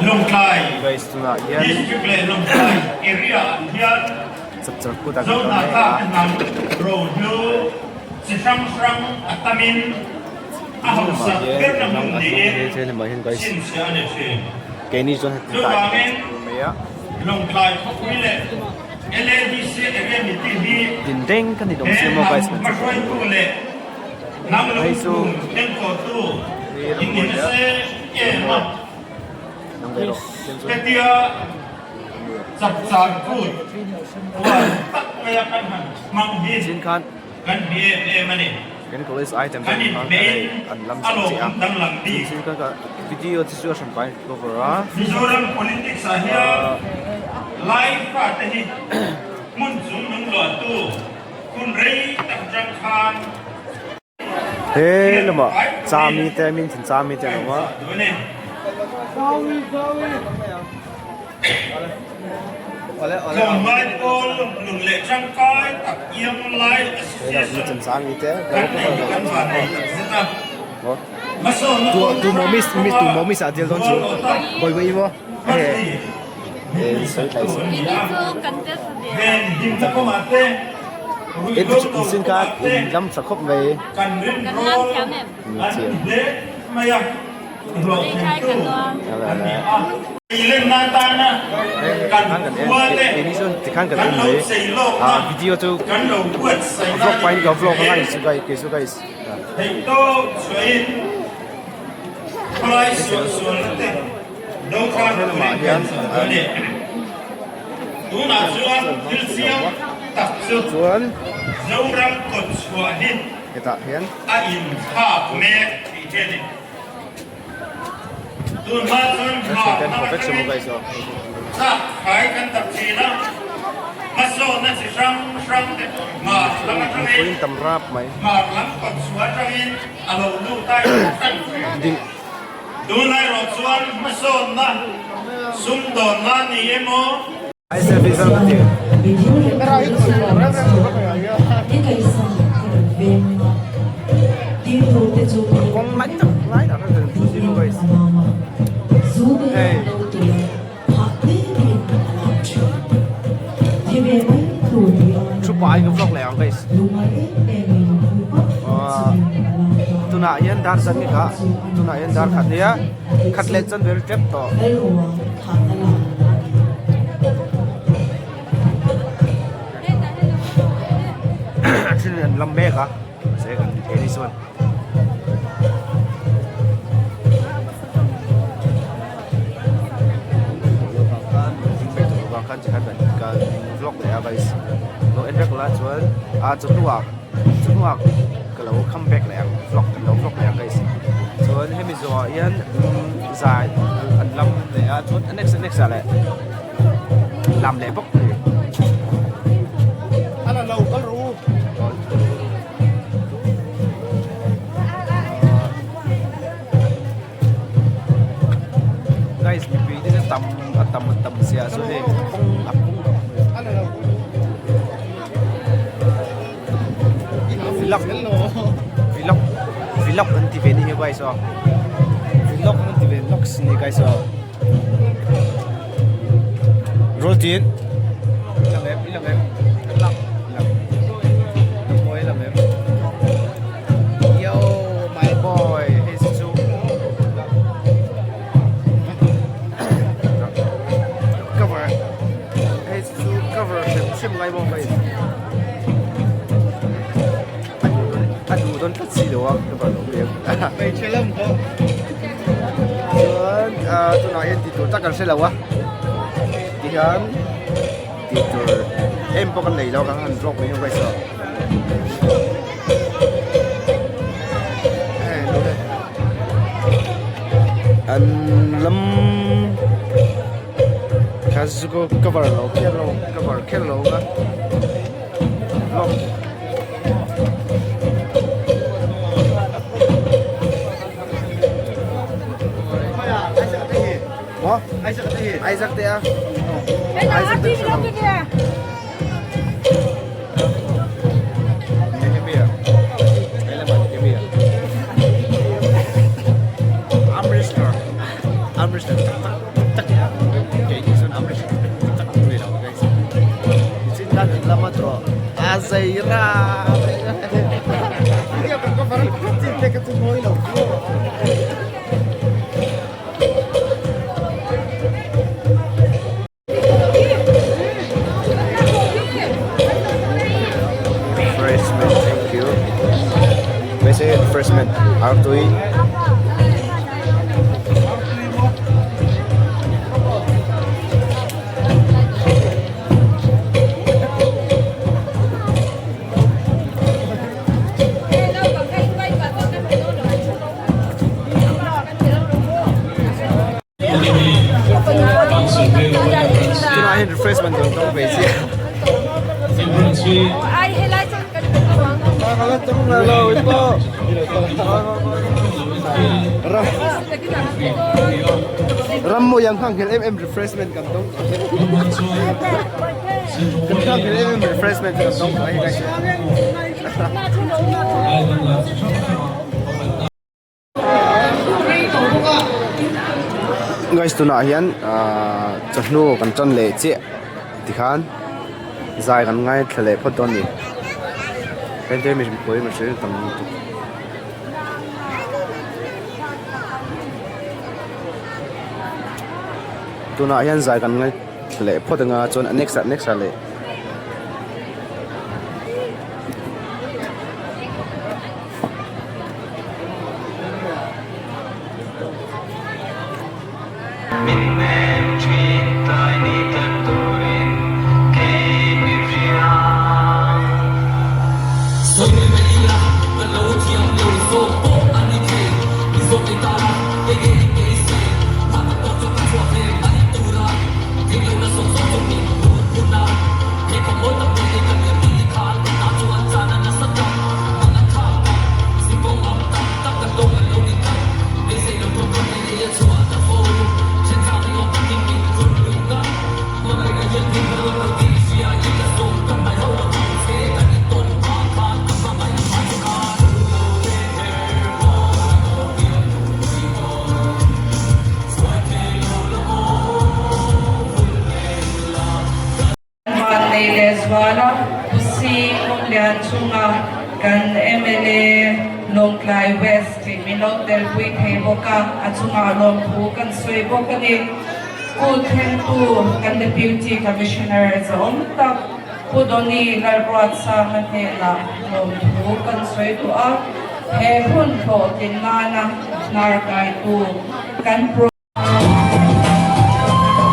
Lawngtlai Guys tunah hian District leh Lawngtlai area ah hian chapchar kut a kan awm mek Zohnahthlak a. te hnam rohlu chi hrang hrang a tamin a hausak Hian berna lam hmun a hnung niin hi thil hlimah hian guys chhinchhiah a ni thin. keini chuan heti tai kan Chuvangin chak tur mai a. Lawngtlai khawpui leh LADC area miti hi Din reng ka ni dawm he sia maw hnam guys kan chak tur hmahruaitu leh hnam hei chu lungphum enkawltu hi in ni rambuai a nasa em a. nang ve rawh tlem chuan Hetia chapchar kut huan tak maia kan han hmang hi chin khan kan hmi em em a ni. Kan college item Kan te khan inhmeiin an lam a chak che a lawmawm danglam bik. Chin khan ka video te chu a hran pai cover a. Mizoram politics ah hian Lai fate hi hmun chung nung luahtu hun rei tak atang khan He lamah chami te min thin chami te an awm a. Tlawmngai pawl lung leh tangkai tak iang lai association kan nei hi kan van nei tak zet a. Hmasawnna kawng hrang hranga rual awta hmanni min puihsaktu an ni a. Venhimna kawngah te, ruihhlo do kawngah te kan rinrawl an ni hle mai a. Hlawhtlingtu an ni a. Eilenna atana kan khua te kan lo chei lawkna kan lo buatsaihna a ni tih theih tawp chhuahin khawlai suahsualna te do khan turin kan chah a ni. Tunah chuan thil chiang tak chu Zoram kawtchhuah hi a inthlak mek tih hi a ni. Tun hma chuan hmar lam atangin chak khai kan tak thin a, hmasawnna chi hrang hrang te pawh hmar lam atangin hmar lam kawtchhuah atangin a lo lut a tan thin. Tunlai erawh chuan hmasawnna sumdawnna ni emaw, Tunah hian dar zan nge kha tunah hian dar khat nia khat leh chuan vel tep tawh. A then in an lam mek a mahse kan keini chuan vlog leh a guys lo en vek la chuan a chawhnuah chawhnuah ka lo come back leh ang vlog kan lo vlog leh ang guys chuan hemi zawhah hian zai an lam leh a chuan a next a next ah leh lam leh bawk thei. Guys mipui te chu tam a tam a tam zia chu hei kawng a pung vlog vlog vlog an ti ve ni hi guys aw vlog an ti ve vlogs ni guys aw roll tin lang em lang em lang lang mawi lang em Yo my boy hei chu chu cover hei chu chu cover hrim hrim ngai maw hei a duh dawn tlat si lo a cover lo mai ang Hmeichhe lam pawh chuan tunah hian tih tur tak kan hre lo a tihian tih tur em pawh kan nei lo kan han vlog mai ang guys aw. An lam kha chu cover lo kher lo cover kher lo a vlog. Maw? Isaac te a. Isaac te hre lo. Nehemia. Helama Nehemia. Amritsar. Amritsar tak tak tak tak. Kei ni chuan Amritsar tak tak tak ni lo guys. Nichin khan in lama tawh a zei ra. Refreshment, thank you. Mese refreshment artui. Tunah hian refreshment dawn tawng ve chiah. Ram mawi ang nghak nghel em em refreshment kan dawng kan nghak nghel em em refreshment kan dawng tawh a hei guys. Guys tunah hian ahh chawhnu kan tan leh chiah tikhan zai kan ngaithla leh phawt dawn a ni heng te mipui mihring tam lutuk. Tunah hian zai kan ngaithla leh phawt anga chuan a next ah next ah leh. Vannei lehzuala Pu Si Kumlian chunga kan mla Lawngtlai West tih min lo telpui thei bawk a, a chungah lawmthu kan sawi bawk a ni. Pu Thlengtu kan Deputy Commissioner zahawm tak Pu Donny Lalruatsanga hnenah lawmthu kan sawi duh a, he hun hlawhtlin nana hnar kaitu kan Pro.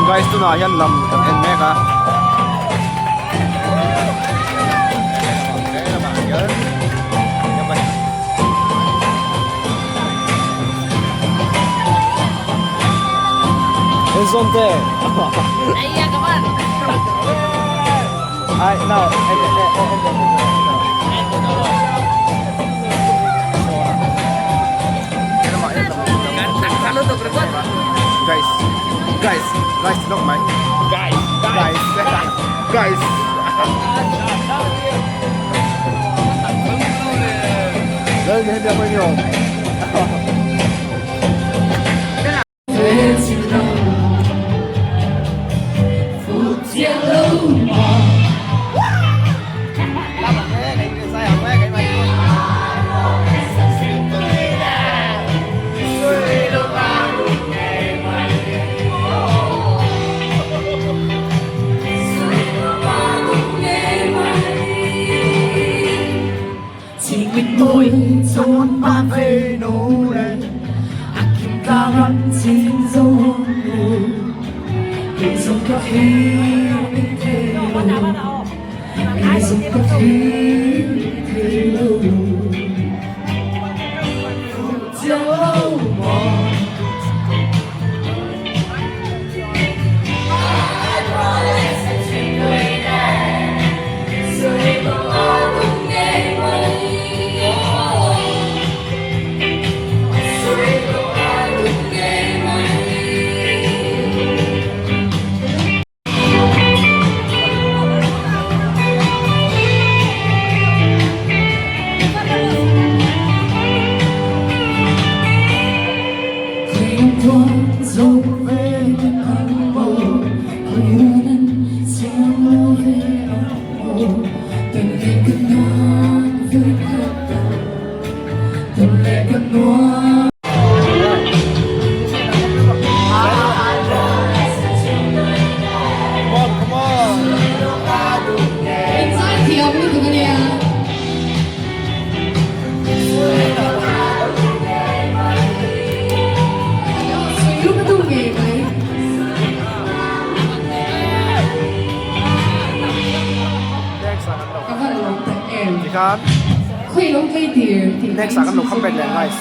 Guys tunah hian lam kan en mek a. En zawn te. Ai now en en en en Guys, guys, guys, not mine. Guys, guys, guys. Lên đi, đi, đi, Next ah kan lo come back leh ang guys.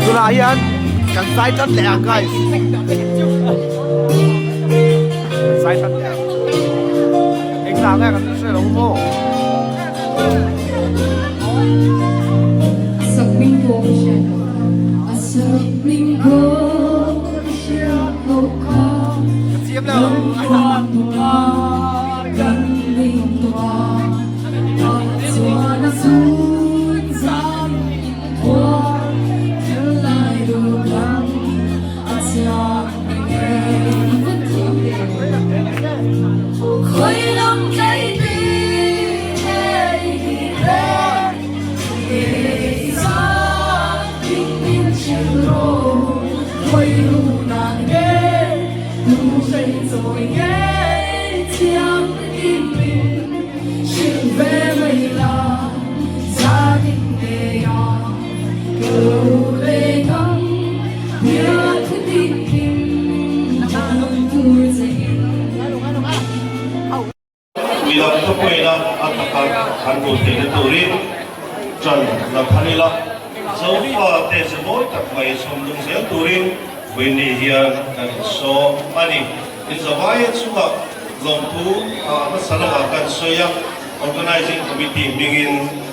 Tunah hian kan zai tan leh ang guys. Kan zai tan leh ang. Engah nge kan hre lo maw? Ka thiam lo. Midang thupuina a taka an hmuh theihna turin ṭan la phal ila, Zofa te chu mawi tak mai chhawm lung zel turin Winnie hian kan insawm a ni. Inzavaia chungah lawmthu a hmasa lamah kan sawi a, Organising Committee hmingin.